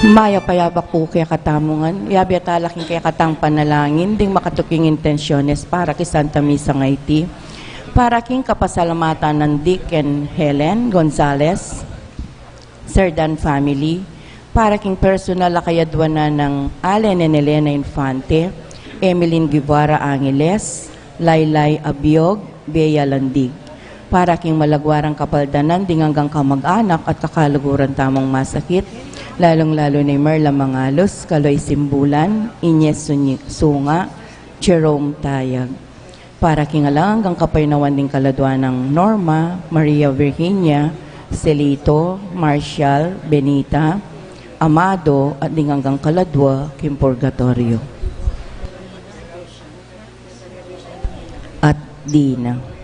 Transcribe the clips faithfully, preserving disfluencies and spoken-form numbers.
Mayap a yabak pu kekatamu ngan, yabe tala king kekatang panalangin ding makatuking intensyones para king Santa Misa ngeni. Para king kapasalamatan nang Dick and Helen Gonzalez, Sir Dan family, para king personal a kayadwanan nang Allen and Elena Infante, Emeline Guevara Angeles, Laylay Abiog, Bea Landig. Para king malagwarang kapaldanan ding anggang kamag-anak at kakaluguran tamung masakit, lalung-lalu na i Merla Mangalos, Kaloy Simbulan, Ines Sunyi-, Sunga, Jerome Tayag. Para king alang anggang kapaynawan ding kaladwa nang Norma, Maria Virginia, Celito, Marshall, Benita, Amado, at ding anggang kaladwa king purgatoryo. At Dina.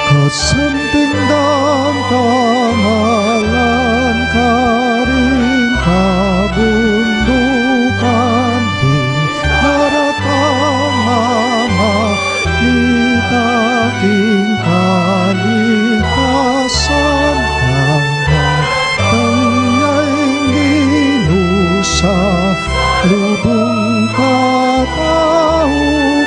Kasanting dang tangalan karing kabundukan, ding daratang Ama, ita king kalikasan, tanggap tang Ginu sa lubung katau.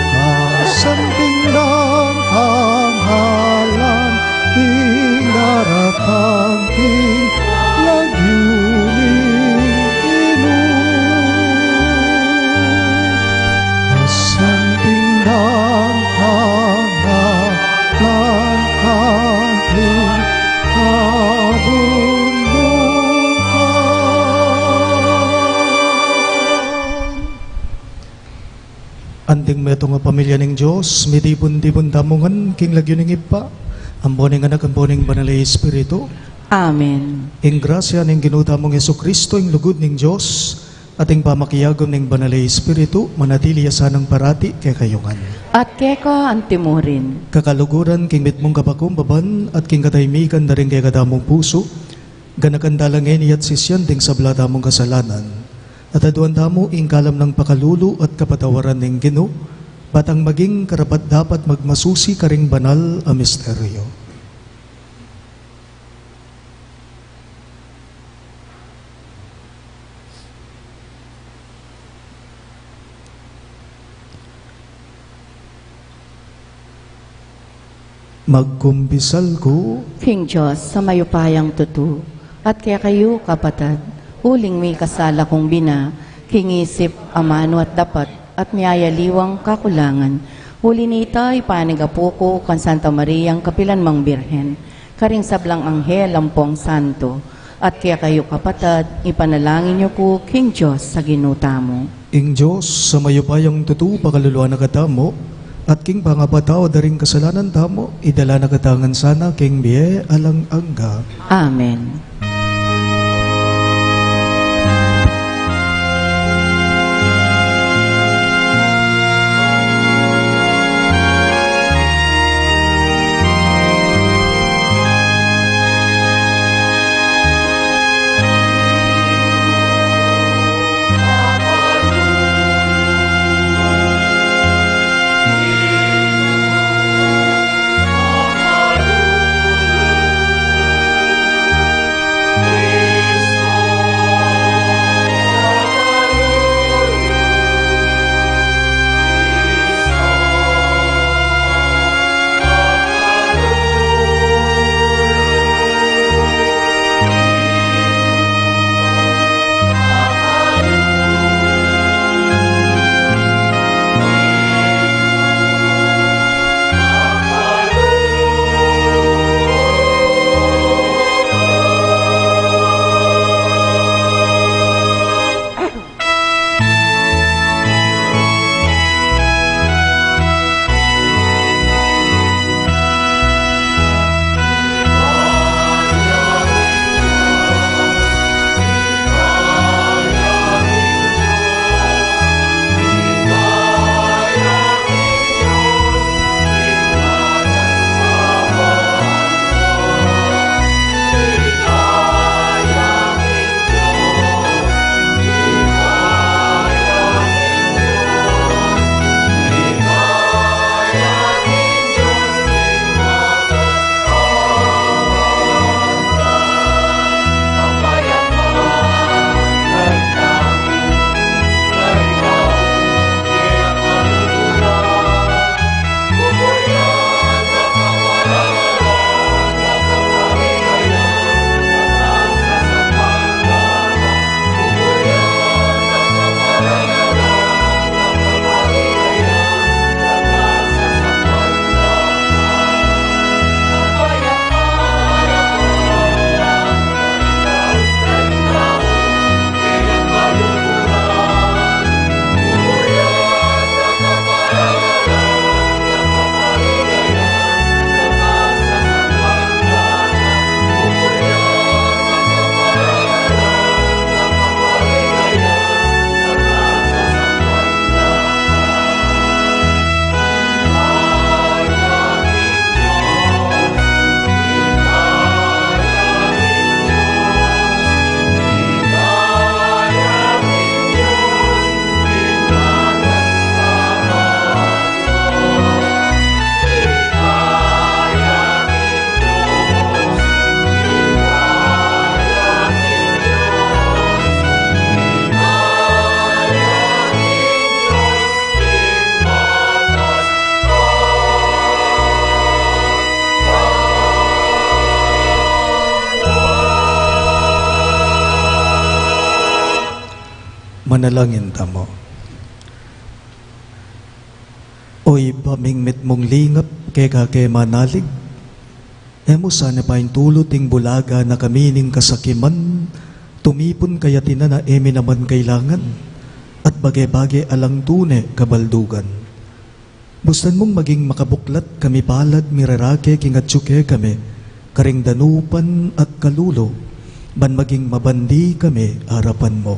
Kasanting dang tangalan, ding daratang king lagyu ning Ginu. Kasanting dang tangalan karing kabundukan. Anting metung a pamilya ning Dios, mitipun-tipun tamu ngan king lagyu ning Ibpa, ampo ning Anak, ampo ning Banal a Espiritu. Amen. Ing grasya ning Ginu tamung Jesucristo, ing lugud ning Dios, at ing pamakiagum ning Banal a Espiritu, manatili ya sanang parati kekayu ngan. At keka antimurin. Kakaluguran king mitmung kapakumbaban at king katahimikan da ring kekatamung pusu, ganakan tala ngeni at sisian ding sabla tamung kasalanan. At aduan tamu ing kalam nang pakalulu at kapatawaran ning Ginu, ba tang maging karapat-dapat magmasusi karing banal a misteryo. Magkumpisal ku king Dios a mayupayang tutu, at kekayu, kapatad, uling mikasala kung bina, king isip, amanu at dapat, at miyayaliwang kakulangan. Uli nita, ipanigapu ku kang Santa Mariang kapilan mang Birhen, karing sablang anghel ampong santo, at kekayu, kapatad, ipanalangin yu ku king Dios a Ginu tamu. Ing Dios a mayupayang tutu, pakaluluan na katamu, at king pangapatawad da ring kasalanan tamu, idala na katamu ngan sana king bie alang angga. Amen. Manalangin tamu. O Ibpa ming mitmung lingap, keka ke manalig, e mu sana paintulut ing bulaga na kami ning kasakiman, tumipun kaya tinana e mi naman kailangan, at bage-bage alang tune kabaldugan. Bustan mung maging makabuklat kami palad mirarake king atyu kekami, karing danupan at kalulu, ban maging mabandi kami arapan mu.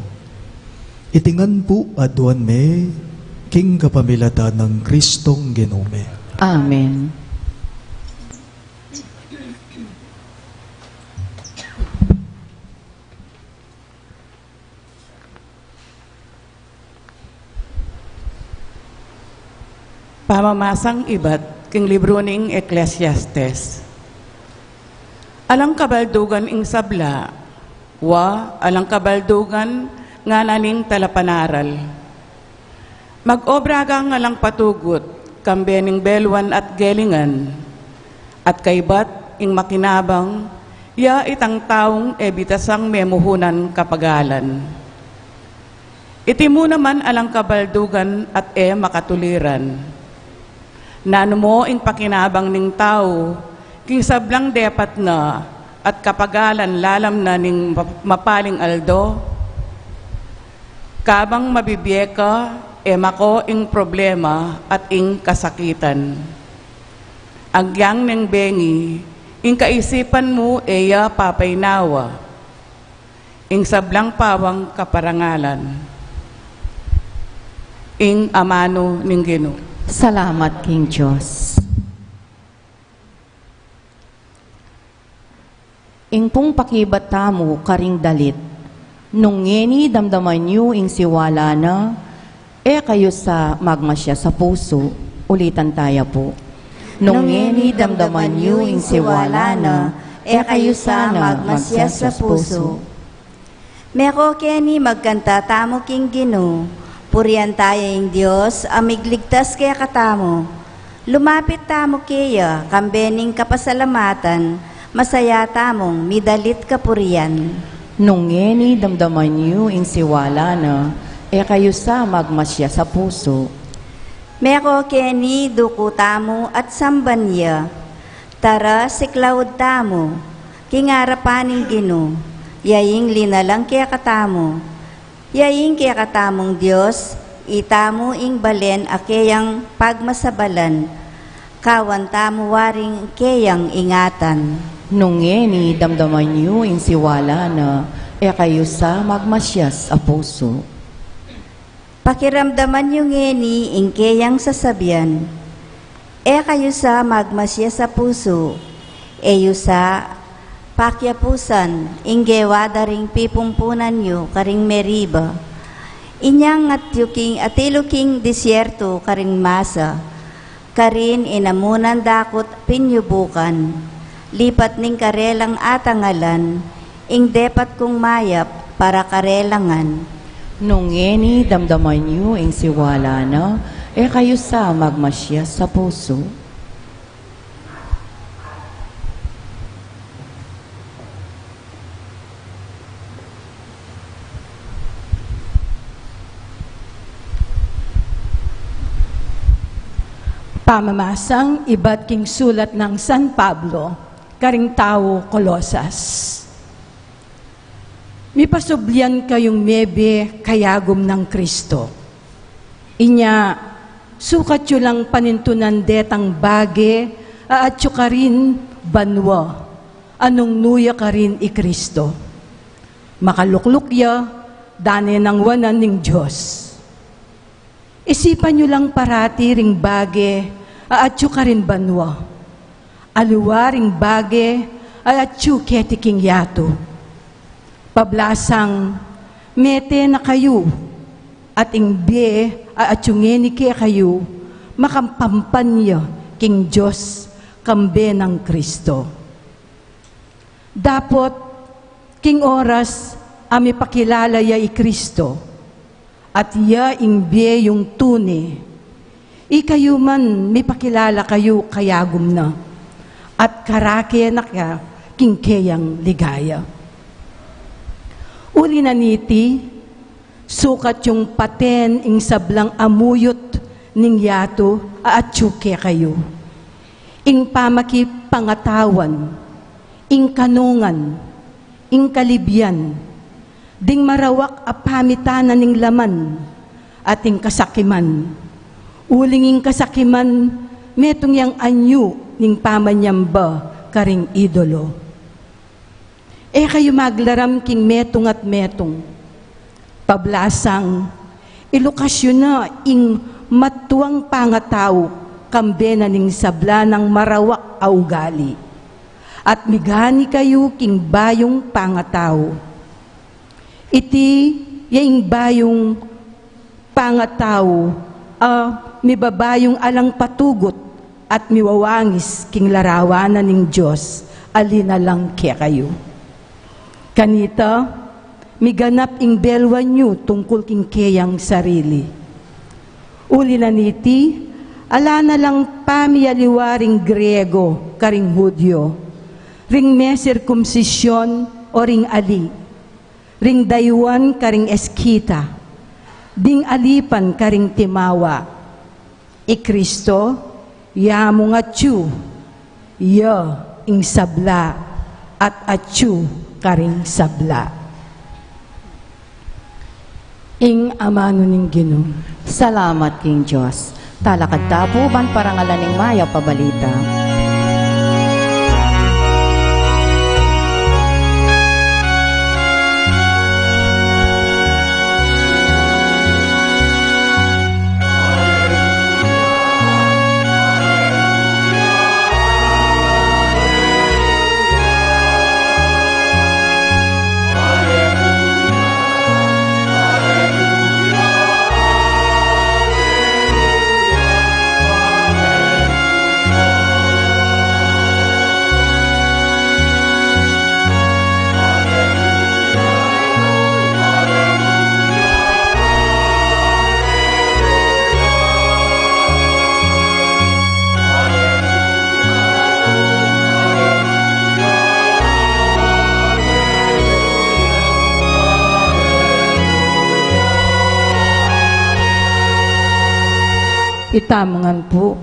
Iti ngan pu aduan mi, king kapamilatan nang Kristong Ginu mi. Amen. Pamamasang ibat king libru ning Ecclesiastes. Alang kabaldugan ing sabla, wa, alang kabaldugan ngana ning talapanaral. Mag-obra kang alang patugut, kambe ning beluan at gelingan, at kaybat ing makinabang, ya itang taung e bitasang memuhunan kapagalan. Iti mu naman alang kabaldugan at e makatuliran. Nanu mo ing pakinabang ning tau, king sablang depat na at kapagalan lalam na ning map-, mapaling aldo? Kabang mabibie ka, e mako ing problema at ing kasakitan. Agyang neng bengi, ing kaisipan mu e ya papainawa. Ing sablang pawang kaparangalan. Ing amanu ning Ginu. Salamat king Dios. Ing pung pakibat tamu karing dalit. Nung ngeni damdaman yu ing siwala na, e kayu sa magmasias a pusu. Ulitan taya pu. Nung ngeni damdaman yu ing siwala na, e kayu sa magmasias a pusu. Meko keni magkanta tamu king Ginu, purian taya ing Dios a migligtas kekatamu. Lumapit tamu keya, kambe ning kapasalamatan, masaya tamung midalit kapurian. Nung ngeni damdaman yu ing siwala na, e kayu sa magmasias a pusu. Meko keni duku tamu at samban ya. Tara, siklaud tamu, king arapan ning Ginu, ya ing linalang kekatamu. Ya ing kekatamung Dios, itamu ing balen a keyang pagmasabalan, kawan tamu waring keyang ingatan. Nung ngeni damdaman yu ing siwala na, e kayu sa magmasias a pusu. Pakiramdaman yu ngeni ing keyang sasabian. E kayu sa magmasias a pusu, e yu sa pakiapusan ing gewa da ring pipumpunan yu karing Meriba. Inya ngatyu king atilu king disyertu karing Masa, karin inamunan dakut pinyubukan. Lipat ning karelang atangalan, ing depat kung mayap para karela ngan. Nung ngeni damdaman yu ing siwala na, e kayu sa magmasias a pusu. Pamamasang ibat king sulat nang San Pablo karing tau Colosas. Mipasublian kayung mebie kayagum nang Kristo. Inya, sukat yu lang panintunan detang bage a atyu karin banua, a nungnu ya karin i Kristo. Makalukluk ya, dane nang wanan ning Dios. Isipan yu lang parati ring bage a atyu karin banua, aliwa ring bage a atyu keti king yatu. Pablasang mete na kayu, at ing bie a atyu ngeni kekayu, makapampanya king Dios kambe nang Kristo. Dapot, king oras a mipakilala ya i Kristo, at iya ing bie yung tune, ikayu man mipakilala kayu kayagum na, at karake na ka king keyang ligaya. Uli na niti, Sukat yung paten ing sablang amuyut ning yatu a atyu kekayu. Ing pamakipangatawan, ing kanungan, ing kalibyan, ding marawak a pamitanan ning laman, at ing kasakiman. Uling ing kasakiman, metung yang anyu ning pamanyamba karing idolo. E kayu maglaram king metung at metung. Pablasang, ilukas yu na ing matuang pangatau, kambe na ning sabla nang marawak a ugali. At migani kayu king bayung pangatau. Iti ya ing bayung pangatau a mibabayung alang patugut at miwawangis king larawan na ning Dios a linalang kekayu. Kanita, miganap ing belwan yu tungkul king keyang sarili. Uli na niti, ala na lang pamialiwa ring Griego karing Judio, ring me sirkumsisyun o ring ali, ring dayuan karing Eskita, ding alipan karing timawa. I Kristo, ya mung atyu, ya ing sabla, at atyu karing sabla. Ing amanu ning Ginu. Salamat king Dios. Talakad ta pu ban parangalan ing mayap a balita. Itamu ngan pu.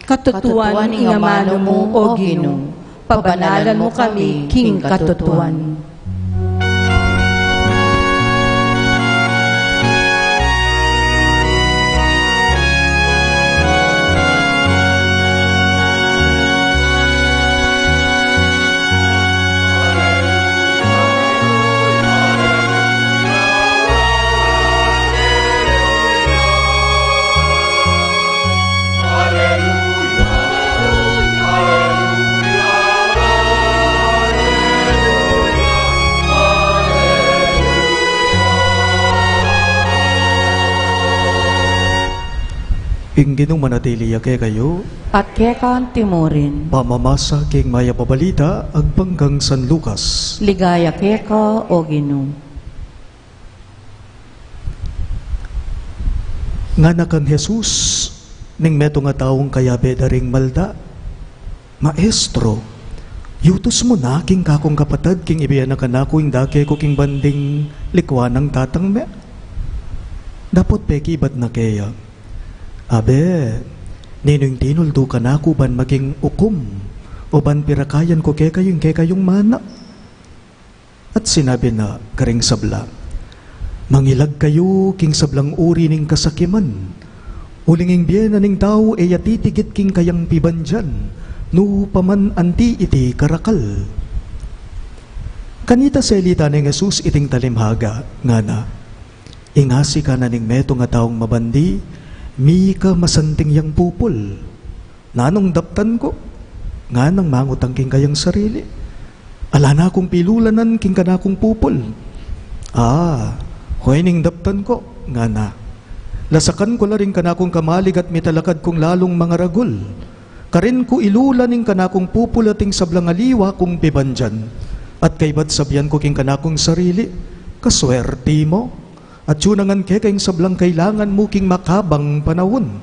Katutuan ing amanu mu, O Ginu, pabanalan mu kami king katutuan. Ing Ginu manatili ya kekayu. At keka antimurin. Pamamasa king mayap a balita agpang kang San Lucas. Ligaya keka, O Ginu. Ngana kang Jesus ning metung a taung kayabe da ring malda, "Maestro, yutus mu na king kakung kapatad king ibie na kanaku ing dake ku king banding likuan nang tatang me." Dapot pekibat na keya, "Abe, ninu ing tinuldu kanaku ban maging ukum o ban pirakayan ku kekayu ing kekayung mana?" At sinabi na karing sabla, "Mangilag kayu king sablang uri ning kasakiman, uling ing bie na ning tau e ya titigit king kayang pibandian, nu pa man anti iti karakal." Kanita selita neng Jesus iting talimhaga, ngana, "Ing asika na ning metung a taung mabandi, mika masanting yang pupul. Nanung daptan ku?" Nganang mangutang king kayang sarili. "Ala na kung pilulanan king kanakung pupul. A, hoy ning daptan ku," ngana. "Lasakan ku la ring kanakung kamalig at mitalakad kung lalung mangaragul. Karin ku ilulan ing kanakung pupul at ing sablang aliwa kung pibandian. At kaybat sabian ku king kanakung sarili, 'Kaswerti mu, at yu nangan keka ing sablang kailangan mu king makabang panaun.'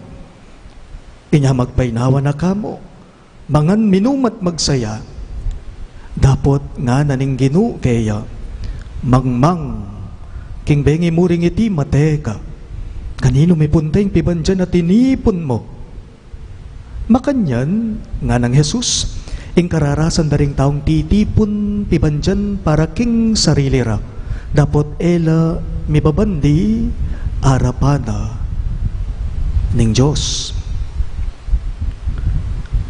Inya magpainawa na ka mu, mangan, minum at magsaya." Dapot ngana ning Ginu keya, "Mangmang, King bengi mu ring iti, mate ka. Kaninu mu pun ing pibandian a tinipun mu? Makanyan, nganang Jesus, ing kararasan da ring taung titipun pibandian para king sarili ra, dapot e la mibabandi arapan na ning Dios.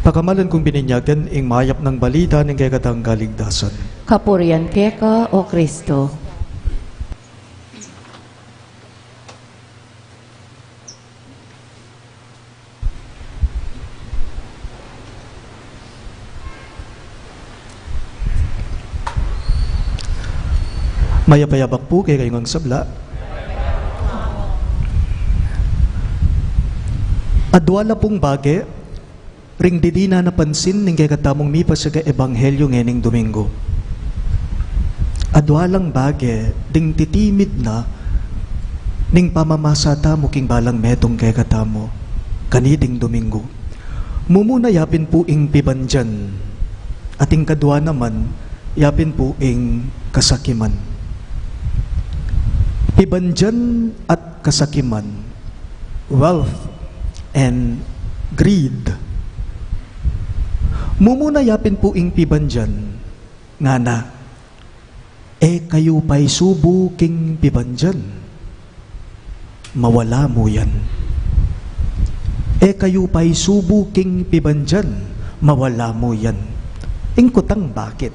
Pakamalan kung bininyagan ing mayap nang balita ning kekatang kaligtasan. Kapurian keka, O Kristo. Mayap a yabak pu kekayu ngan sabla. Adua la pung bage ring didinan a pansin ning kekatamung mipasaga ebanghelyo ngening Domingo. Adua lang bage ding titimid na ning pamamasa tamu king balang metung kekatamu kaniting Domingo. Mumuna yapin pu ing pibandian, at ing kadua naman yapin pu ing kasakiman. Pibandian at kasakiman, wealth and greed. Mumuna yapin pu ing pibandian, ngana, e kayu paisubu king pibandian, mawala mu yan. E kayu paisubu king pibandian, mawala mu yan. Ing kutang bakit?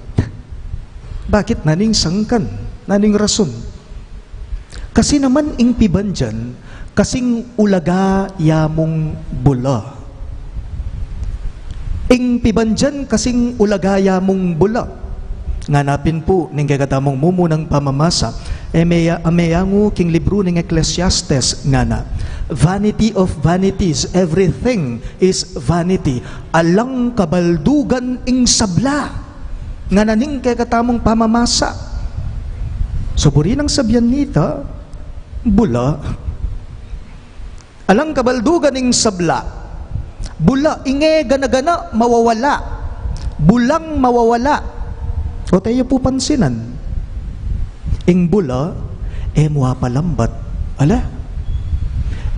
Bakit, nanung sangkan, nanung rason? Kasi naman ing pibandian, kasing ulaga ya mung bula. Ing pibandian kasing ulaga ya mung bula. Ngana pin pu ning kekatamung mumunang pamamasa, e meya-, a meyangu king libru ning Ecclesiastes, ngana, "Vanity of vanities, everything is vanity." Alang kabaldugan ing sabla. Ngana ning kekatamung pamamasa. So, buri nang sabian nita, bula. Alang kabaldugan ing sabla. Bula, ing e gana-gana, mawawala. Bulang mawawala. O, teyu pu pansinan. Ing bula, e mu apalambat. Ala?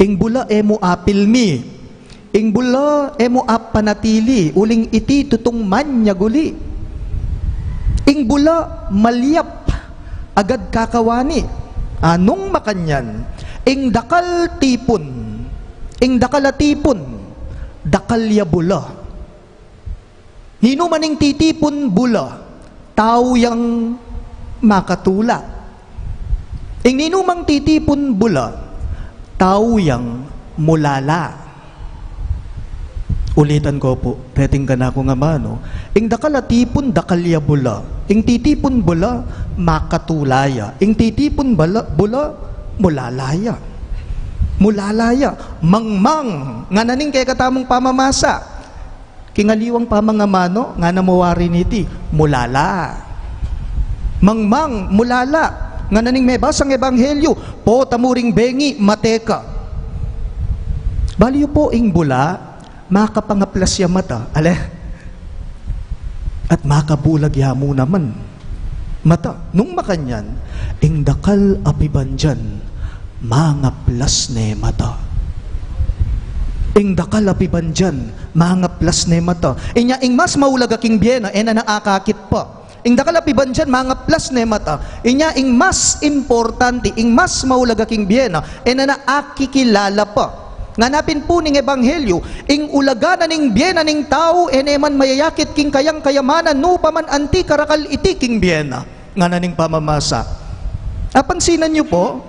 Ing bula, e mu apilmi. Ing bula, e mu apanatili, uling iti tutung manyag uli. Ing bula, malyap, agad kakawani. A, nung makanyan, ing dakal tipun, ing dakal a tipun, dakal ya bula. Ninu man ing titipun bula, tau yang makatula. Ing ninu mang titipun bula, tau yang mulala. Ulitan ku pu, reting kanakung amanu, ing dakal a tipun dakal ya bula, ing titipun bula makatula ya, ing titipun bula, bula mulala ya. Mulala ya. Mangmang, ngana ning kekatamung pamamasa. King aliwang pamangamanu, ngana mu wari niti, mulala. Mangmang, mulala. Ngana ning mebasang ebanghelyu, pota mu ring bengi, mate ka. Balu yu pu, ing bula, makapangaplas ya mata, ale? At makabulag ya mu naman mata. Nung makanyan, ing dakal a pibandian, mangaplas ne mata. Ing dakal a pibandian, mangaplas ne mata. Inya ing mas maulaga king bie na, e na na akakit pa. Ing dakal a pibandian, mangaplas ne mata. Inya ing mas importante, ing mas maulaga king bie na, e na na akikilala pa. Ngana pin pu ning ebanghelyu, ing ulaga na ning bie na ning tau, e ne man mayayakit king kayang kayamanan, nu pa man anti karakal iti king bie na. Ngana ning pamamasa. Apansinan yu pu,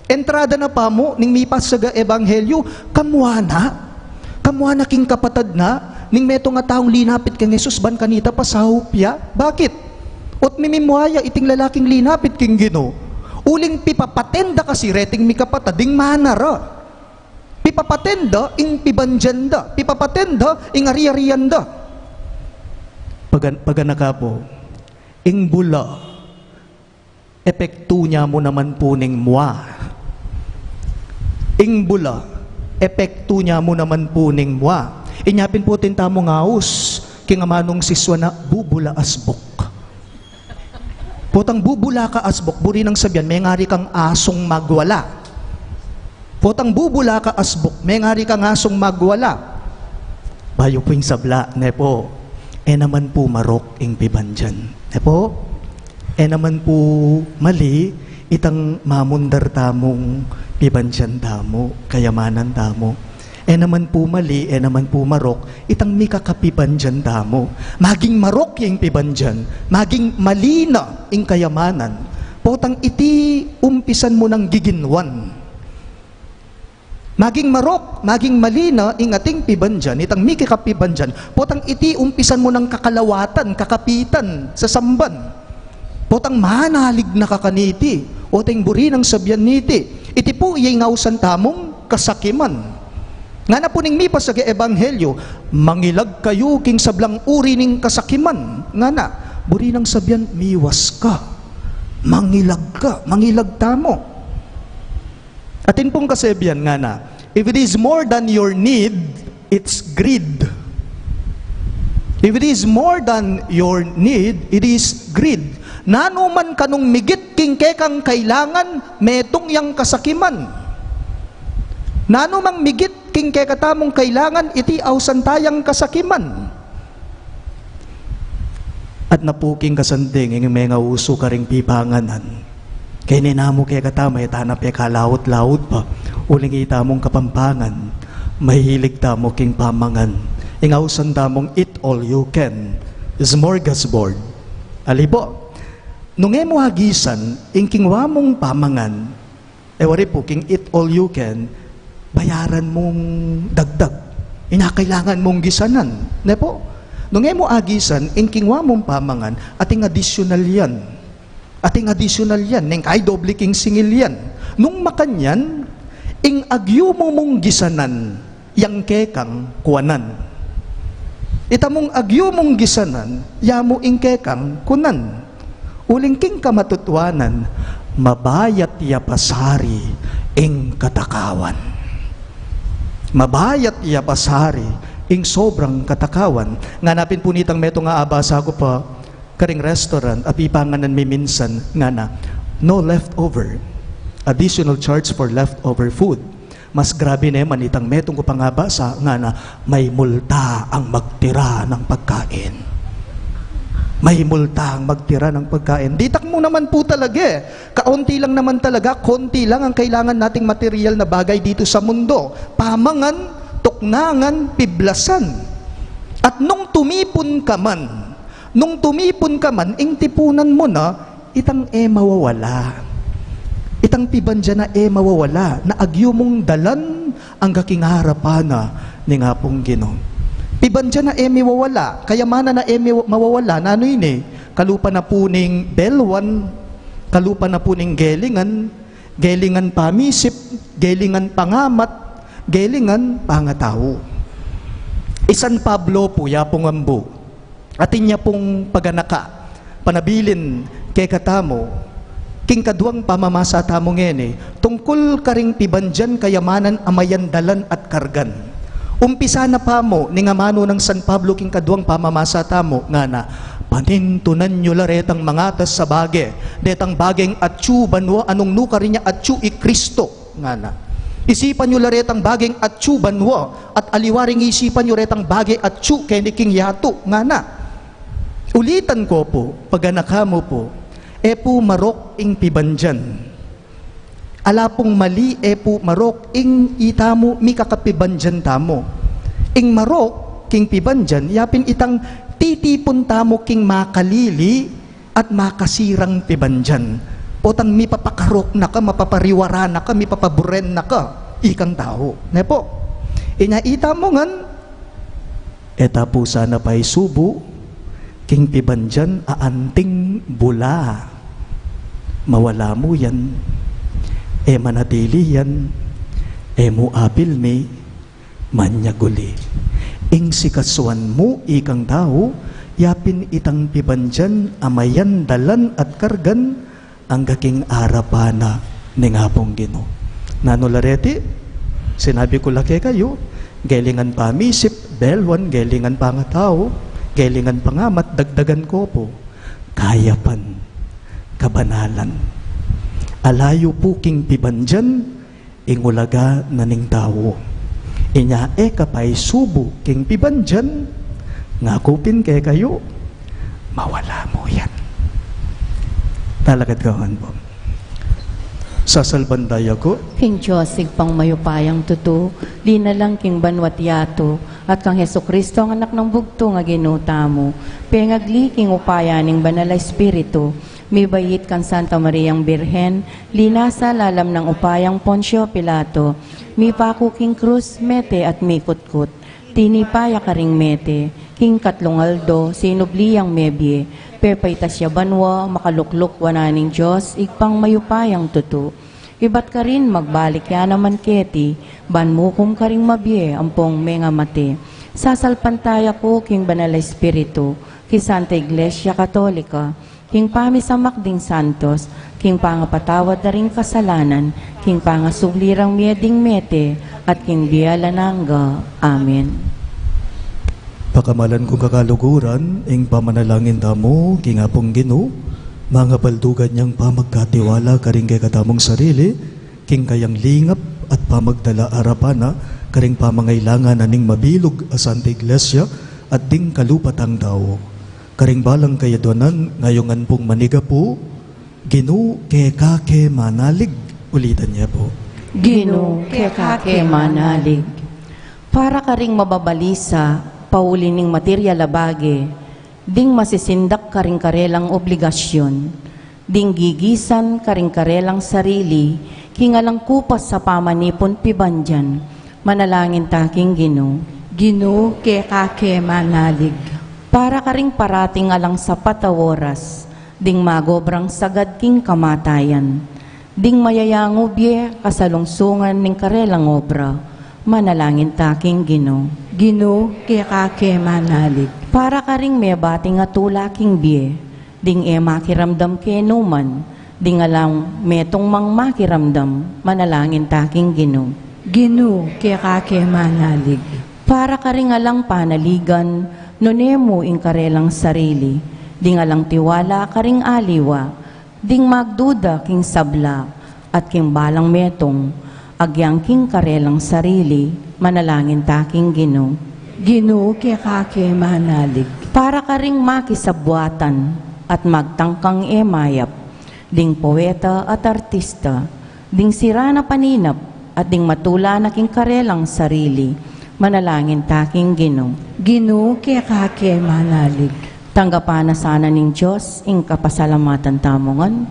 entrada na pa mu ning mipasaga ebanghelyu, kamua na. Kamua na king kapatad na, ning metung a taung linapit kang Jesus ban kanita pasaup ya. Bakit? Ot mimimua ya iting lalaking linapit king Ginu. Uling pipapaten da kasi reting mikapatad, ing mana ra. Pipapaten da ing pibandian da. Pipapaten da ing ari-arian da. Pagan-, paganaka pu, ing bula, epektu nya mu naman pu ning mua. Ing bula, epektu nya mu naman pu ning mua. Inya pin pu atin tamung aus king amanung siswa na bubula asbuk. Potang bubula ka asbuk, buri nang sabian, mengari kang asung magwala. Potang bubula ka asbuk, mengari kang asung magwala. Bayu pu ing sabla, ne po, e naman pu marok ing pibandian. Ne po? E naman pu mali itang mamundar tamung pibandian tamu, kayamanan tamu. E naman pu mali, e naman pu marok itang mikakapibandian tamu. Maging marok ya ing pibandian, maging mali na ing kayamanan, potang iti umpisan mu nang giginwan. Maging marok, maging mali na ing ating pibandian, itang mikakapibandian, potang iti umpisan mu nang kakalawatan, kakapitan, sasamban. Potang manalig na ka kaniti, o teng buri nang sabian niti. Iti pu ya ing ausan tamung kasakiman. Ngana pu ning mipasage ebanghelyo, mangilag kayu king sablang uri ning kasakiman. Ngana, buri nang sabian, miwas ka. Mangilag ka, mangilag tamu. Atin pung kasebian ngana, if it is more than your need, it's greed. If it is more than your need, it is greed. Nanu man kanung migit king kekang kailangan, metung yang kasakiman. Nanu mang migit king kekatamung kailangan, iti ausan tayang kasakiman. At napuking kasanting ing mengausu karing pipanganan. Keni namu kekatamu, e tana pekalaut-laut pa. Uling itamung Kapampangan, mahilig tamu king pamangan. Ing ausan tamung eat all you can, smorgasbord. Ali po, nung e mu agisan ing kingwa mung pamangan, e wari pu, king eat all you can, bayaran mung dagdag. Inya kailangan mung gisanan. Ne po? Nung e mu agisan ing kingwa mung pamangan, ating additional yan. Ating additional yan. Neng kai doble king singil yan. Nung makanyan, ing agyu mu mung gisanan, yang kekang kuanan. Ita mung agyu mung gisanan, ya mu ing kekang kunan. Uling king kamatutuanan, mabayat ya pasari ing katakawan. Mabayat ya pasari ing sobrang katakawan. Ngana pin pu nitang metung a abasa ku pa karing restaurant, a pipanganan mi minsan, ngana, no leftover. Additional charge for leftover food. Mas grabe ne man itang metung ku pang abasa, ngana, may multa ang magtira ng pagkain. May multa ang magtira ng pagkain. Ditak mu naman pu talaga e. Kaunti lang naman talaga, konti lang ang kailangan nating material na bagay dito sa mundo. Pamangan, tuknangan, piblasan. At nung tumipun ka man, nung tumipun ka man, ing tipunan mu na, itang e mawawala. Itang pibandian a e mawawala, na agyu mung dalan angga king arapan na ning Apung Ginu. Pibandian a e mawawala, kayamanan a e mi-, mawawala, nanu ini? Kalupa na pu ning belwan, kalupa na pu ning gelingan, gelingan pamisip, gelingan pangamat, gelingan pangatau. I San Pablo pu, ya pung ambu, atin ya pung paganaka, panabilin kekatamu, king kaduang pamamasa tamu ngeni, tungkul karing pibandian kayamanan a mayandalan at kargan. Umpisa na pa mu ning amanu nang San Pablo king kaduang pamamasa tamu, ngana, panintunan yu la retang mangatas a bage, detang bageng atyu banua a nung nukarin ya atyu i Kristo, ngana. Isipan yu la retang bageng atyu banua, at aliwa ring isipan yu retang bage atyu keni king yatu, ngana. Ulitan ko pu, paganaka mu pu, e pu marok ing pibandian. Ala pung mali, e pu marok ing itamu mikakapibandian tamu. Ing marok king pibandian, yapin itang titipun tamu king makalili at makasirang pibandian. Potang mipapakarok na ka, mapapariwara na ka, mipapaburen na ka, ikang tau. Ne pu? Inya itamu ngan, e ta pu sana paisubu king pibandian a anting bula. Mawala mu yan, e manatili yan, e mu apilmi, manyag uli. Ing sikasuan mu ikang tau, yapin itang pibandian a mayandalan at kargan, angga king arapan na ning Apung Ginu. Nanu la reti? Sinabi ku la kekayu, gelingan pamisip, belwan, gelingan pangatau, gelingan pangamat, dagdagan ko pu, kayapan. banalan. Ala yu pu king pibandian ing ulaga na ning tau. Inya e ka paisubu king pibandian, ngaku pin kekayu, mawala mu yan. Talakad kayu ngan pu. Sasalpantaya ku king Dios, Ibpang mayupayang tutu, linalang king banua't yatu, at kang Jesucristo, a Anak nang bugtung a Ginu tamu, pengagli king upaya ning Banal a Espiritu, mibait kang Santa Mariang Birhen, linasa lalam nang upayang Poncio Pilato, mipaku king krus, mete at mikutkut. Tinipa ya karing mete, king katlung aldo sinubli yang mebie, pepaitas ya banua, makalukluk wanan ning Dios, Ibpang mayupayang tutu. Ibat karin magbalik ya naman keti, ban mukum karing mabie ampong mengamate. Sasalpantaya ku king Banal a Espiritu, king Santa Iglesia Katolika, king pamisamak ding santos, king pangapatawad da ring kasalanan, king pangasubli rang mie ding mete, at king bie alang angga. Amen. Pakamalan kung kakaluguran, ing pamanalangin tamu king Apung Ginu, mangabaldugan yang pamagkatiwala karing kekatamung sarili, king kayang lingap at pamagdala arapan na karing pamangailangan na ning mabilug a Santa Iglesia at ding kalupatang tau. Karing balang kayadwanan, ngayungan pung manigapu, Ginu, keka ke manalig. Ulitan ye pu. Ginu, keka ke manalig. Para karing mababalisa, pauli ning material a bage, ding masisindak karing karelang obligasyun, ding gigisan karing karelang sarili, king alang kupas a pamanipun pibandian, manalangin ta king Ginu. Ginu, keka ke manalig. Para karing parating alang sapat a oras, ding magobrang sagad king kamatayan, ding mayayangu bie kasalungsungan ning karelang obra, manalangin ta king Ginu. Ginu, keka ke manalig. Para karing mebating a tula king bie, ding e makiramdam kenu man, ding alang metung mang makiramdam, manalangin ta king Ginu. Ginu, keka ke manalig. Para karing alang panaligan, nune mu ing karelang sarili, ding alang tiwala karing aliwa, ding magduda king sabla, at king balang metung, agyang king karelang sarili, manalangin ta king Ginu. Ginu, keka ke manalig. Para karing makisabwatan, at magtangkang e mayap, ding poeta at artista, ding sira na paninap, at ding matula na king karelang sarili, manalangin ta king Ginu. Ginu, keka ke manalig. Tanggapan na sana ning Dios ing kapasalamatan tamu ngan,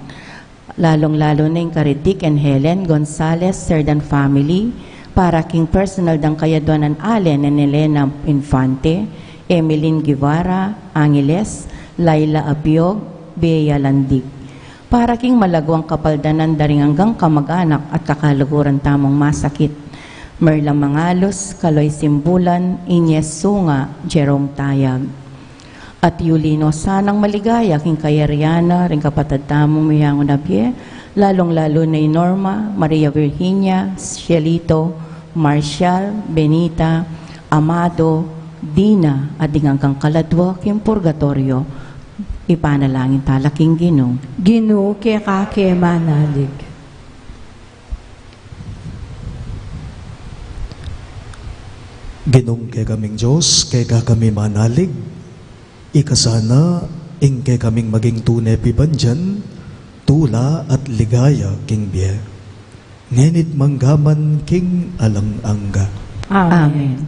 lalung-lalu na ing karing Dick and Helen Gonzalez, Sir Dan family, para king personal dang kayadwanan Allen and Elena Infante, Emeline Guevara, Angeles, Laila Abiog, Bea Landig. Para king malagwang kapaldanan da ring anggang kamag-anak at kakaluguran tamung masakit, Merla Mangalus, Kaloy Simbulan, Ines Sunga, Jerome Tayag. At yuli no sanang maligaya king kayarian na ring kapatad tamung meyangu na bie, lalung-lalu na i Norma, Maria Virginia, Shelito, Marshall, Benita, Amado, Dina, at ding anggang kaladwa king purgatoryo. Ipanalangin tala king Ginu. Ginu, keka ke manalig. Ginung kekaming Dios, keka kami manalig, ikasana ing kekaming maging tune pibandian, tula at ligaya king bie. Ngeni't manggaman king alang angga. Amen. Amen.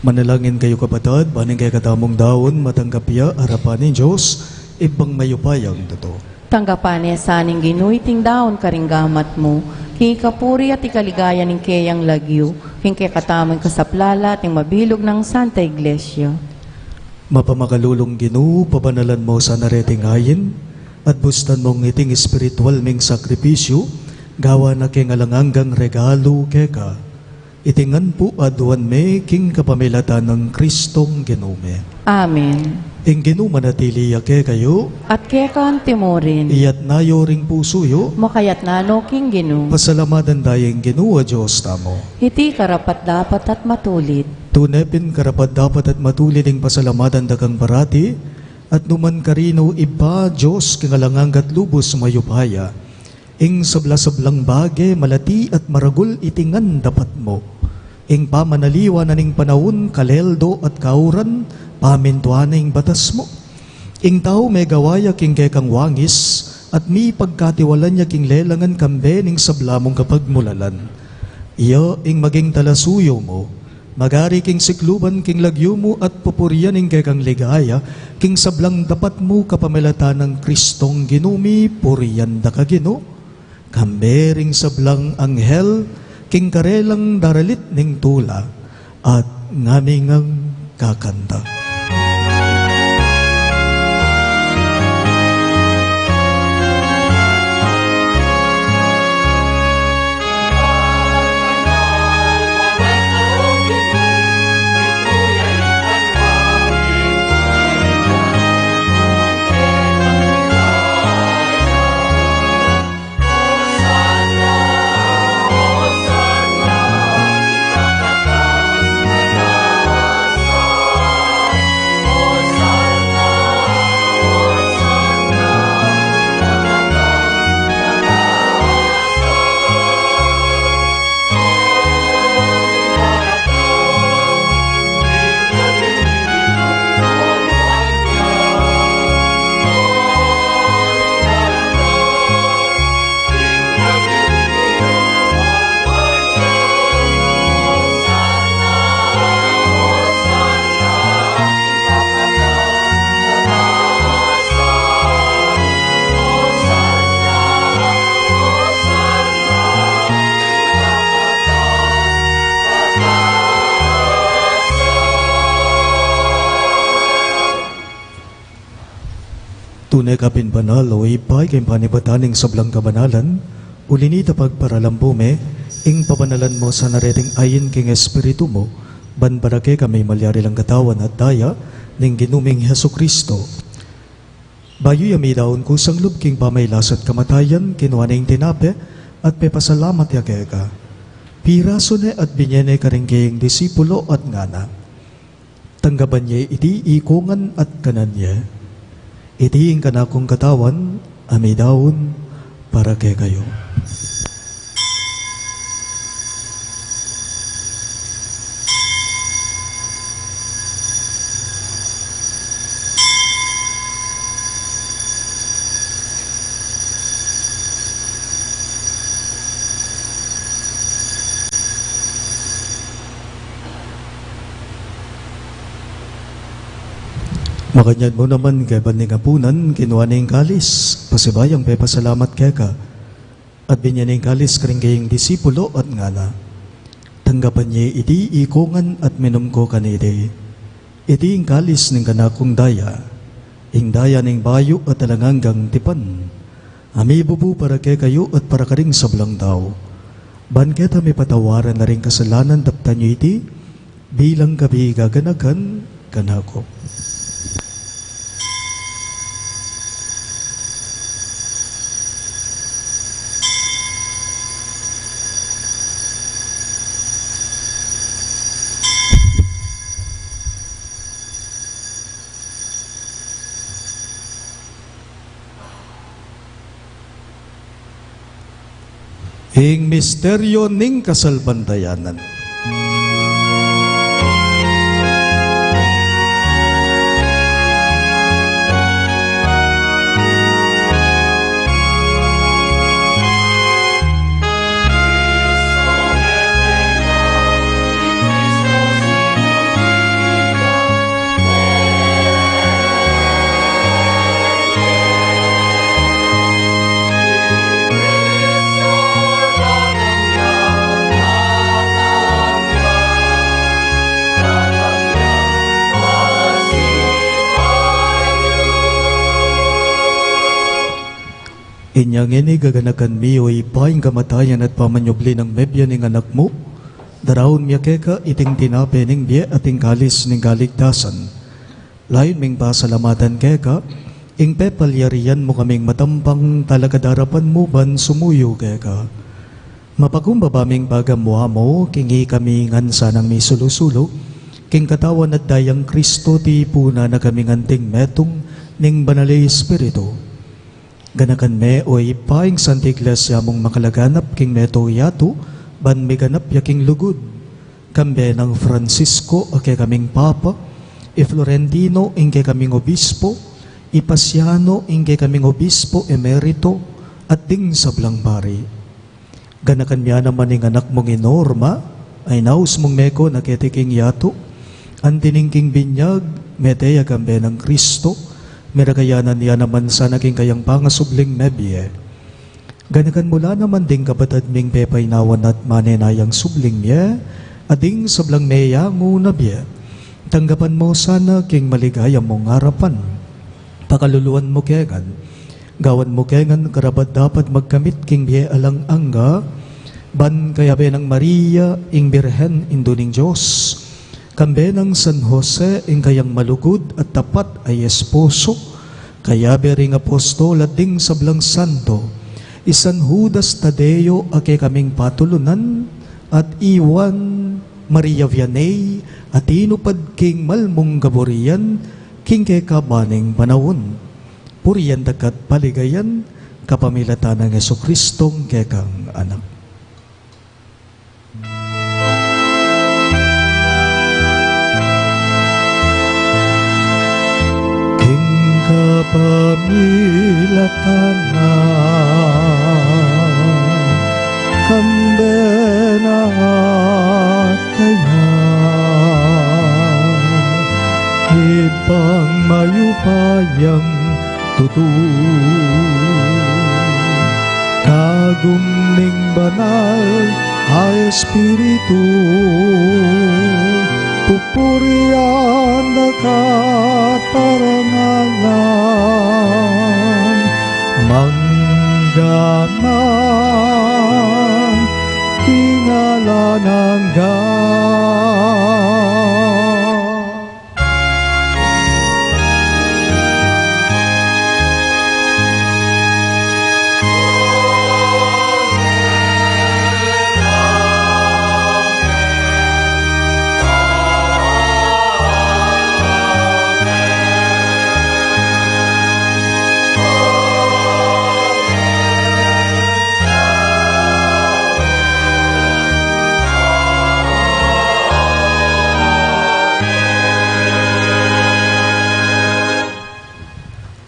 Manalangin kayu, kapatad, ban ing kekatamung daun matanggap ya arapan ning Dios, Ibpang mayupayang tutu. Tanggapan na sa ning Ginu iting daun karing gamat mu, king ikapuri at ikaligaya ning keyang lagyu, king kekatamung kasaplalan at ning mabilug nang Santa Iglesia. Mapamakalulung Ginu, pabanalan mu sana reting ain, at bustan mung iting espiritual ming sakripisyu, gawan na king alang anggang regalu keka. Iti ngan pu aduan mi king kapamilatan nang Kristong Ginu mi. Amen. Ing Ginu manatili ya kekayu. At keka antimurin. Iyatas yu ring pusu yu. Makayatas na no king Ginu. Pasalamatan taya ing Ginu a Dios tamu. Iti karapat-dapat at matulid. Tune pin karapat-dapat at matulid ing pasalamatan da kang parati, at nukarin man karino, Ibpa, Dios king alang angga at lubus mayupaya. Ing sabla-sablang bage, malati at maragul iti ngan dapat mu. Ing pamanaliwan na ning panaun, kaleldo at kauran, pamintuan na ing batas mu. Ing tau megawa ya king kekang wangis, at mipagkatiwalan ya king lelangan kambe ning sabla mung kapagmulalan. Iya ing maging talasuyu mu, magari king sikluban king lagyu mu at pupurian ing kekang ligaya, king sablang dapat mu kapamilatan nang Kristong Ginu mi, purian da ka Ginu. Kambe ring sablang anghel, king karelang daralit ning tula, at ngami ngang kakanta. Tune ka pin banal, o Ibpa, king panibatan ning sablang kabanalan, uli na nita pagparalan mu mi, ing pabanalan mu sana reting ain king Espiritu mu, ban para kekami malyari lang katawan at daya ning Ginu ming Jesucristo. Bayu ya midaun kusang lub king pamailas at kamatayan, kinua ne ing tinape, at pepasalamat ya keka. Pirasu ne at binye ne karing keyang disipulo at ngana: Tanggapan ye iti ikongan at kanan ye. Iti ing kanakung katawan a midaun para kekayu. Makanyan mu naman, kaybat ning apunan, kinua ne ing kalis, pasibayung pepasalamat keka, at binye ne ing kalis karing keyang disipulo at ngana: Tanggapan ye iti ikongan at minum ko kaniti. Iti ing kalis ning kanakung daya, ing daya ning bayu at alang anggang tipan, a mibubu para kekayu at para karing sablang tau. Ban keta mipatawaran la ring kasalanan, daptan yu iti bilang kabigaganakan kanaku. Ing misteryo ning kasalpantayanan. Inya ngeni gaganakan mi, o Ibpa, ing kamatayan at pamanyubli nang mebie ning Anak mu, daraun mi keka iting tinape ning bie at ing kalis ning kaligtasan. Layun ming pasalamatan keka ing pepalyarian mu kaming matampang talakad arapan mu ban sumuyu keka. Mapakumbaba ming pagamuan mu, king ikami ngan sanang misulu-sulu king katawan at dayang Kristo, tipunan na kaming anting metung ning Banal a Espiritu. Ganakan me, o Ibpa, ing Santa Iglesia mung makalaganap king meto yatu, ban miganap ya king lugud. Kambe nang Francisco a kekaming Papa, i Florentino ing kekaming Obispo, i Pasiano ing kekaming Obispo Emerito, at ding sablang pari. Ganakan me naman ing anak mung i Norma, a inaus mung meko na keti king yatu, anti ning king binyag, mete ya kambe nang Kristo, meragayanan ya naman sana king kayang pangasubling mebie. Ganakan mu la naman ding kapatad ming pepainawa na at manenayang subling mie, at ding sablang meyangu na bie. Tanggapan mu sana king maligaya mung arapan. Pakaluluan mu ke ngan. Gawan mu ke ngan karapat-dapat magkamit king bie alang angga, ban kayabe nang Maria, ing Birhen, Indu ning Dios, kambe nang San Jose, ing kayang malugud at tapat a esposo, kayabe ring apostol at ding sablang santo, i San Judas Tadeo a kekaming patulunan, at i Juan, Maria Vianney, a tinupad king mal mung kaburian, king kekaban ning panaun. Purian da ka at paligayan, kapamilatan nang Jesucristong kekang Anak. King kapamilatan na, kambe na at kaya, Ibpang mayupayang tutu, kagum ning Banal a Espiritu, pupurian da ka at parangalan, mangga man king alang angga.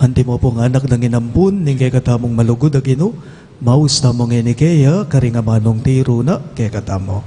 Antimo pung anak nang inampun ning kekatamung malugud a Ginu, maus tamu ngeni keya karing amanung tiru na kekatamu.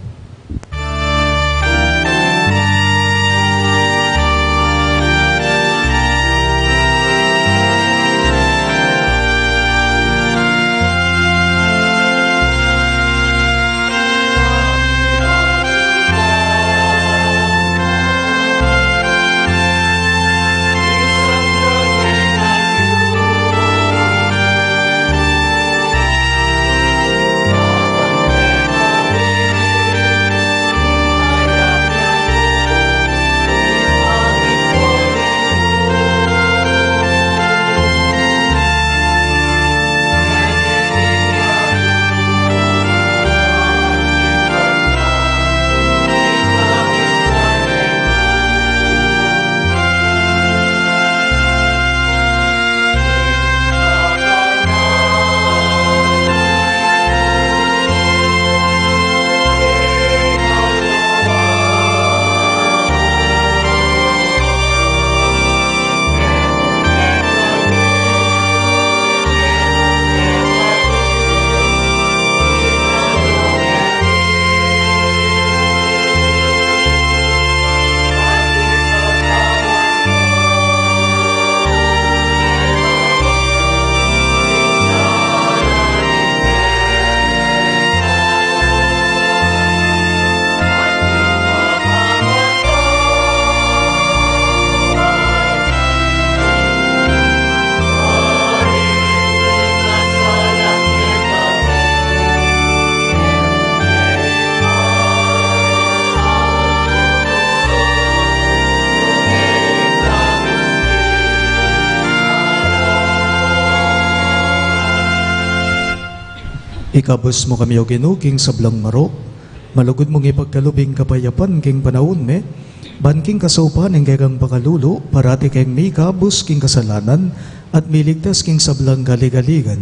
Ikabus mu kami, O Ginu, king sablang marok. Malugud mung ipagkalub ing kapayapan king panaun mi, ban king kasaupan ning kekang pakalulu, parati keng mikabus king kasalanan, at miligtas king sablang kaligaligan.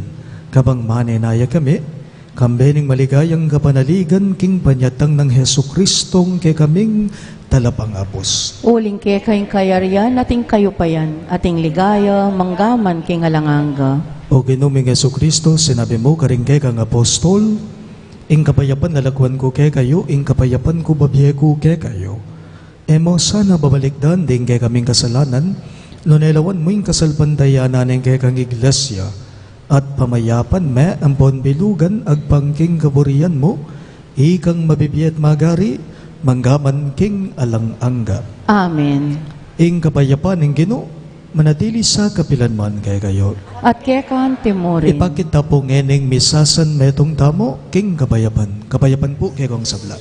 Kabang manenaya kami, kambe ning maligayang kapanaligan king panyatang nang Jesucristong kekaming talapangabus. Uling keka ing kayarian at ing kayupayan at ing ligaya manggaman king alang angga. O Ginu ming Jesucristo, sinabi mu karing kekang apostol, ing kapayapan lalakwan ku kekayu, ing kapayapan ku babie ku kekayu. E mu sana babalikdan ding kekaming kasalanan, nune lawan mu ing kasalpantayanan ning kekang iglesia, at pamayapan me ampon bilugan agpang king kaburian mu, ikang mabibie at magari, manggaman king alang angga. Amen. Ing kapayapan ning Ginu manatili sa kapilan man kekayu. At keka anti mu rin. Ipakit ta pu ngening misa san metung tamu king kapayapan. Kapayapan pu kekong sabla.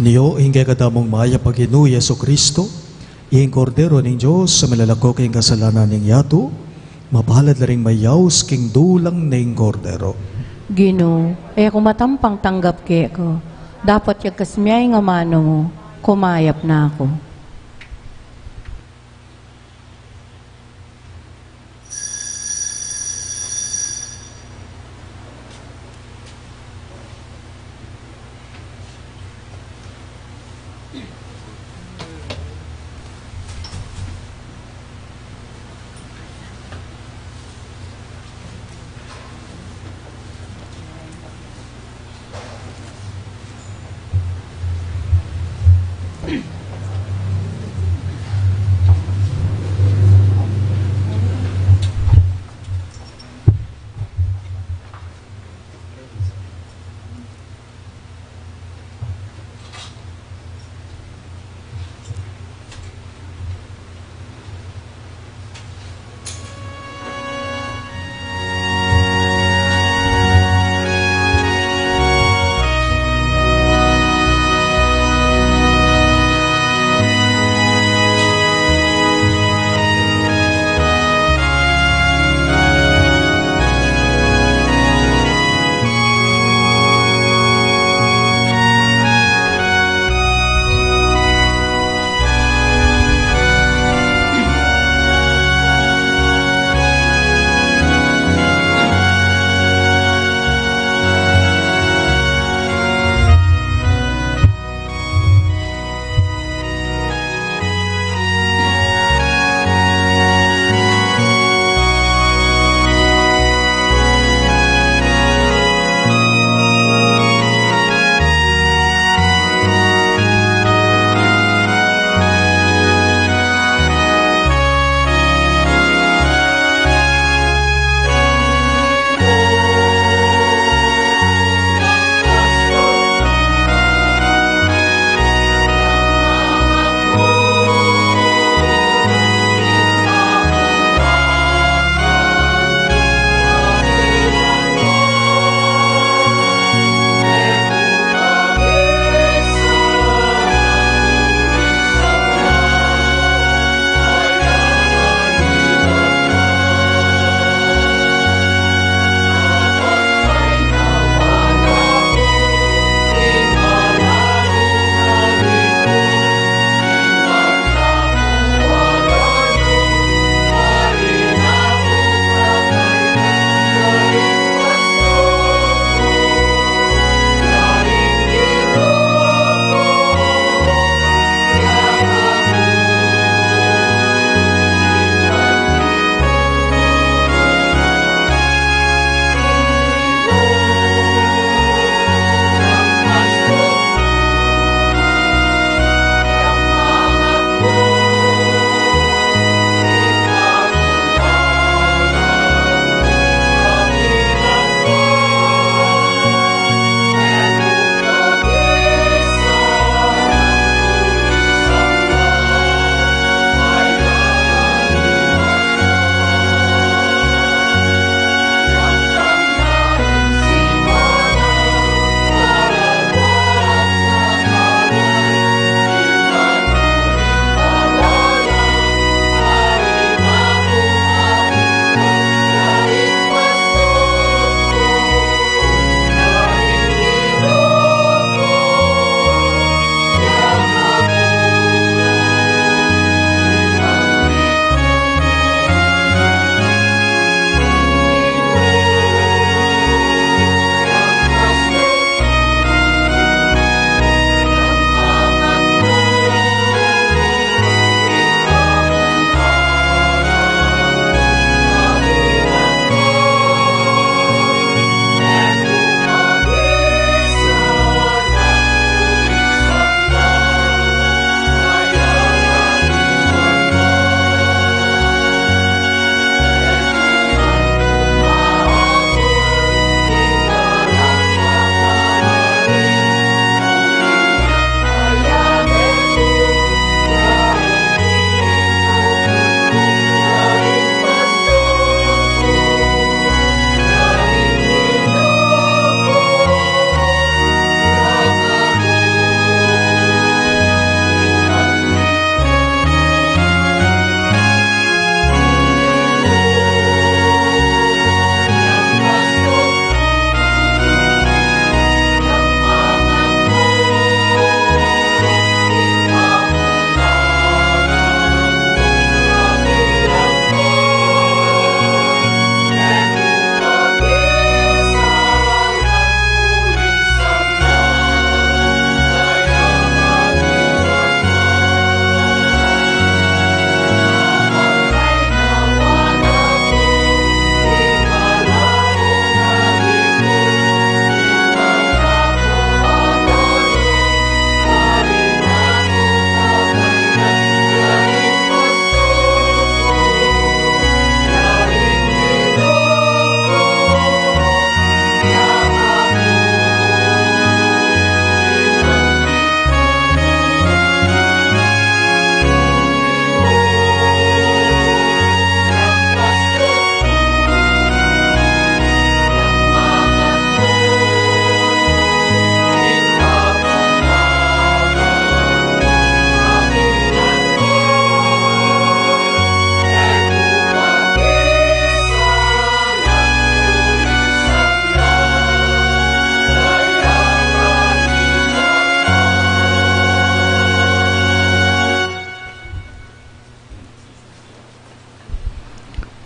Nio ing kekatamung mayap a Ginu Jesucristo, ing Kordero ning Dios a milalako king kasalanan ning yatu, mapalad la ring mayaus king dulang ning Kordero. Ginu, e ku matampang tanggap keka, dapot yagkas me ing amanu mu, kumayap na ku.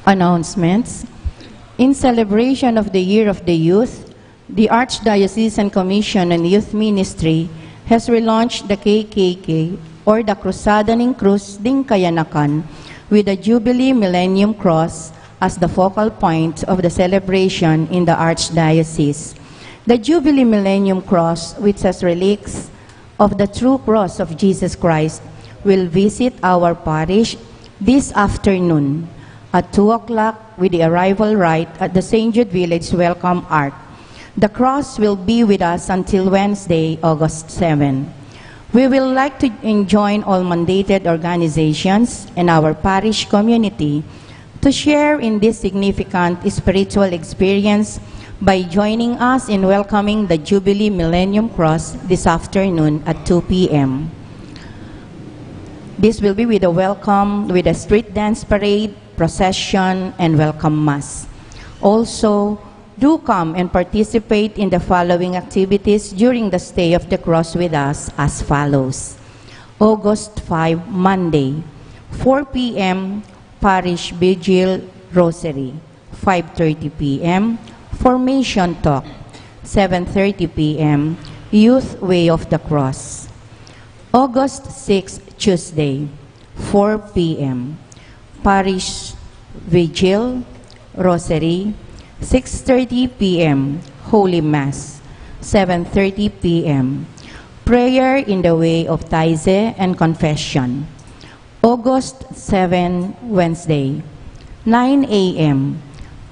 Announcements. In celebration of the Year of the Youth, the Archdiocesan Commission on Youth Ministry has relaunched the K K K, or the Cruzada ning Cruz ding Kayanakan, with the Jubilee Millennium Cross as the focal point of the celebration in the Archdiocese. The Jubilee Millennium Cross, which has relics of the True Cross of Jesus Christ, will visit our parish this afternoon at two o'clock with the arrival rite at the Saint Jude Village Welcome Arch. The cross will be with us until Wednesday, August seven. We will like to enjoin all mandated organizations and our parish community to share in this significant spiritual experience by joining us in welcoming the Jubilee Millennium Cross this afternoon at two p.m. This will be with a welcome, with a street dance parade, procession, and welcome mass. Also, do come and participate in the following activities during the stay of the cross with us as follows. August five, Monday, four p.m., Parish Vigil, Rosary. Five thirty p.m., Formation Talk. Seven thirty p.m., Youth Way of the Cross. August six, Tuesday, four p.m., Parish Vigil, Rosary. Six thirty p.m., Holy Mass. Seven thirty p.m., Prayer in the Way of Tithe and Confession. August seven, Wednesday, nine a.m.,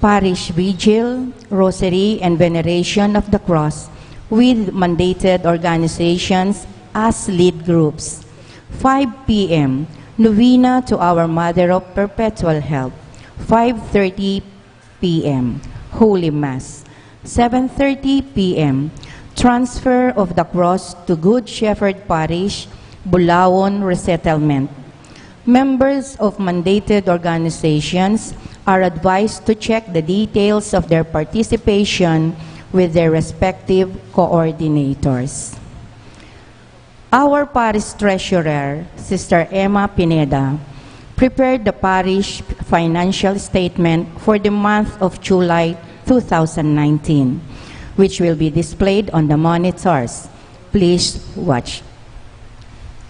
Parish Vigil, Rosary, and Veneration of the Cross with mandated organizations as lead groups. Five p.m., Novena to Our Mother of Perpetual Help. Five thirty p.m., Holy Mass. Seven thirty p.m., Transfer of the Cross to Good Shepherd Parish, Bulaon Resettlement. Members of mandated organizations are advised to check the details of their participation with their respective coordinators. Our parish treasurer, Sister Emma Pineda, prepared the parish financial statement for the month of July two thousand nineteen, which will be displayed on the monitors. Please watch.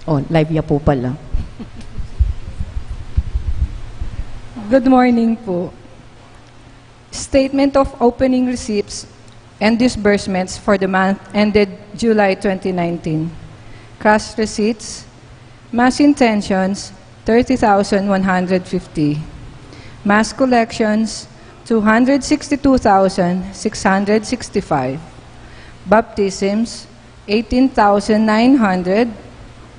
Oh, live ya po pala. Good morning po. Statement of opening receipts and disbursements for the month ended July twenty nineteen. Cash receipts, mass intentions, thirty thousand one hundred fifty. Mass collections, two hundred sixty-two thousand six hundred sixty-five. Baptisms, eighteen thousand nine hundred.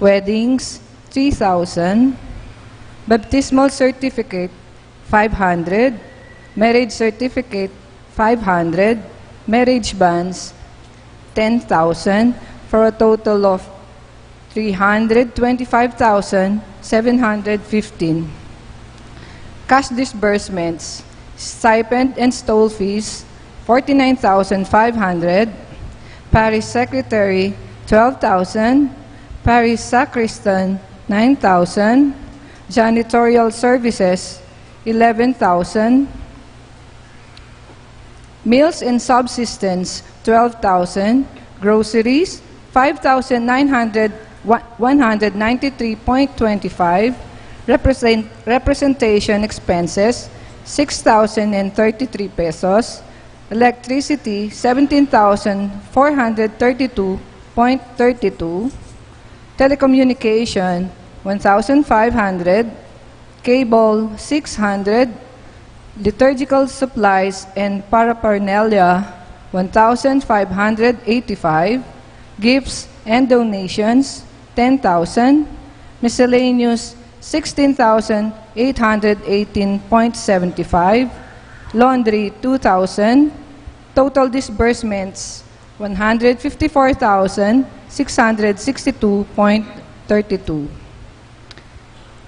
Weddings, three thousand. Baptismal certificate, five hundred. Marriage certificate, five hundred. Marriage bonds, ten thousand, for a total of three hundred twenty-five thousand seven hundred fifteen. Cash disbursements, stipend and stole fees, forty-nine thousand five hundred. Parish secretary, twelve thousand. Parish sacristan, nine thousand. Janitorial services, eleven thousand. Meals and subsistence, twelve thousand. Groceries, five thousand nine hundred, one hundred ninety-three point twenty-five. Represent, representation expenses, six thousand and thirty-three pesos. Electricity, seventeen thousand four hundred thirty-two point thirty-two. Telecommunication, one thousand five hundred. Cable, six hundred. Liturgical supplies and paraphernalia, one thousand five hundred eighty-five. Gifts and donations, ten thousand. Miscellaneous, sixteen thousand eight hundred eighteen point seventy-five. Laundry, two thousand. Total disbursements, one hundred fifty-four thousand six hundred sixty-two point thirty-two.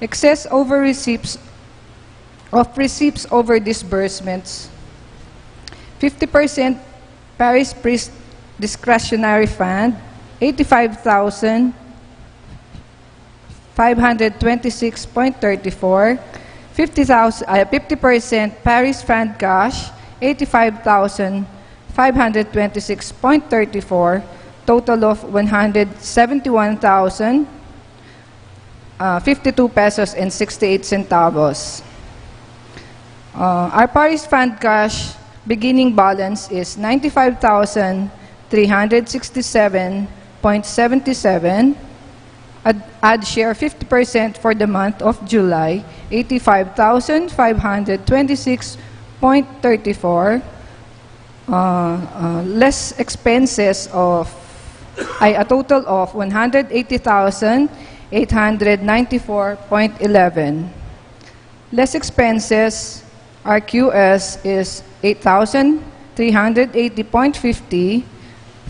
Excess over receipts of receipts over disbursements. Fifty percent parish priest discretionary fund, eighty-five thousand five hundred twenty-six point thirty-four. fifty thousand, uh, fifty percent parish fund cash, eighty-five thousand five hundred twenty-six point thirty-four, total of one hundred seventy-one thousand, uh, fifty-two pesos and sixty-eight centavos. Uh, our parish fund cash beginning balance is ninety-five thousand three hundred sixty-seven point seventy-seven. Ad, ad share fifty percent for the month of July, eighty-five thousand five hundred twenty-six point thirty-four. Uh, uh, less expenses of, ay, a total of one hundred eighty thousand eight hundred ninety-four point eleven. Less expenses, R Q S, is eight thousand three hundred eighty point fifty,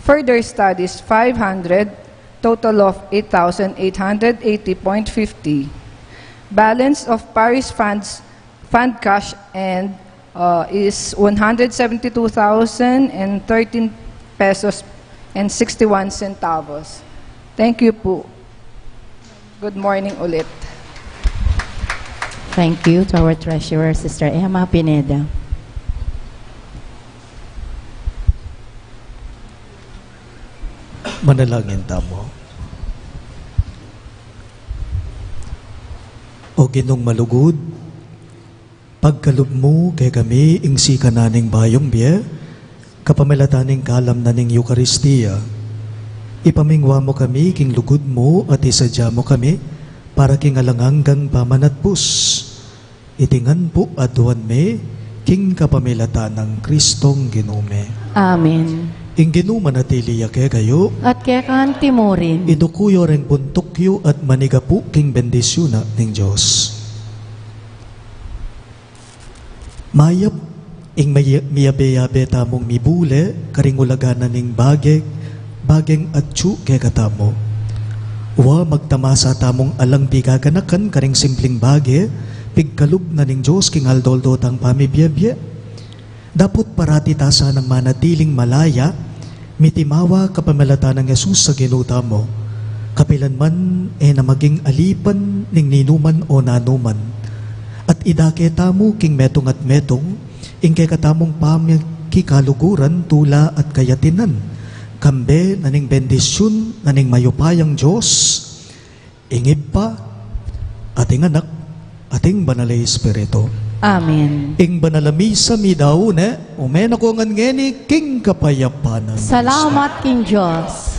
further studies, five hundred, total of eight thousand eight hundred eighty point fifty. Balance of parish funds, fund cash, and, uh, is one hundred seventy-two thousand and thirteen pesos and sixty-one centavos. Thank you po. Good morning ulit. Thank you to our treasurer, Sister Emma Pineda. Manalangin tamu. O Ginung malugud, pagkalub mu kekami ing sikanan ning bayung bie, kapamilatan ning kalam na ning Eukaristia. Ipamingwa mu kami king lugud mu at isadya mu kami para king alang anggang pamanatbus. Iti ngan pu aduan mi king kapamilatan nang Kristong Ginu mi. Amen. Ing Ginu manatili ya kekayu. At keka anti mu rin. Iduku yu reng buntuk yu at manigapu king bendisyun na ning Dios. Mayap ing maya-, miyabe-yabe tamung mibule karing ulagan na ning bage, bageng atyu kekatamu. Wa, magtamasa tamung alang pigaganakan karing simpling bage, pigkalub na ning Dios king aldo-aldo tang pamibie-bie. Dapot parati ta sanang manatiling malaya, mitimawa kapamilatan nang Jesus a Ginu tamu, kapilan man e na maging alipan ning ninuman o nanuman. At idake tamu king metung at metung ing kekatamung pamikikaluguran, tula at kayatinan, kambe na ning bendisyun na ning mayupayang Dios, ing Ibpa, at ing Anak, at ing Banal a Espiritu. Amen. Ing Banal a Misa midaun ne, ume na ko ngan ngeni king kapayapan nang Dios. Salamat king Dios.